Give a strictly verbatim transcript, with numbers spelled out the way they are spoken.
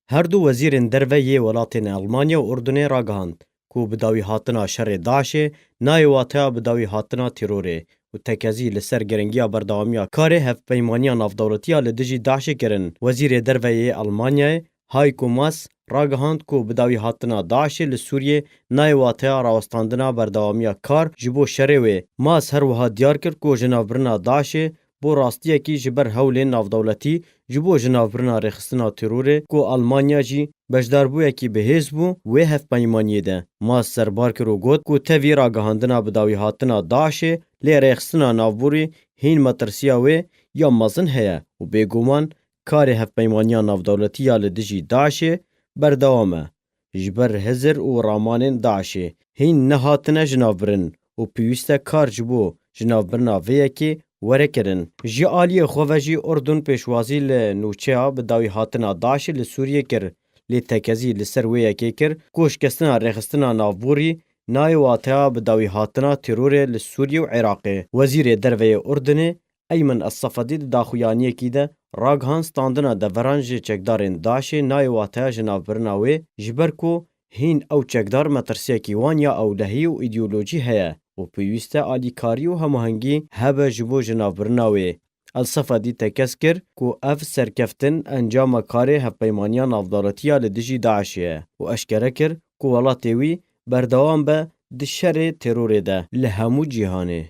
Her du wezîrên derve yê welatên Elmanya û Urdunê ragihand ku bi dawî hatina şerê DAIŞê nayê wateya bi dawî hatina terorê û tekezî li ser giringiya berdewamiya karê hevpeymaniya navdewletî ya li dijî DAIŞê kirin. Wezîrê derve yê Elmanyayê Heiko Maas ragihand ku bi dawî hatina DAIŞê li Sûriyê nayê wateya rawestandina berdewamiya kar ji bo şerê wê. Maas her wiha diyar kir ku jinavbirina DAIŞê bo rastiyekî ji ber hewlên navdewletî ji bo jinavbirina rêxistina terorê ku Almanya jî beşdarbûyekî bihêz bû wê hevpeymaniyê de. Maas serbar kir û got ku tevî ragihandina bi dawî hatina DAIŞê lê rêxistina navborî hîn metirsiya wê ya mezin heye û bêguman karê hevpeymaniya navdewletî ya li dijî DAIŞê berdewam e. Ji ber hizir û ramanên DAIŞê hîn nehatine jinavbirin û pêwîst e kar ji bo jinavbirina vê yekê were kirin. Ji aliyê xwe ve jî Urdun pêşwazî li nûçeya bi dawî hatina DAIŞê li Sûriyê kir, lê tekezî li ser wê yekê kir ku şikestina rêxistina navborî nayê wateya bi dawî hatina terorê li Sûriyê û Iraqê. Wezîrê derve yê Urdunê Eymen Es-Sefedî di daxuyaniyekî de ragihand standina deveran ji çekdarên DAIŞê nayê wateya jinavbirina wê, ji ber ku hîn ew çekdar metirsiyekî wan ya ewlehî û îdeolojî heye û pêwîst e alîkarî û hemahengî hebe ji bo jinavbirina wê. El-Sefedî tekez kir ku ev serkeftin encama karê hevpeymaniya navdewletî ya li dijî DAIŞê ye û eşkere kir ku welatê wî berdewam be di şerê terorê de li hemû cîhanê.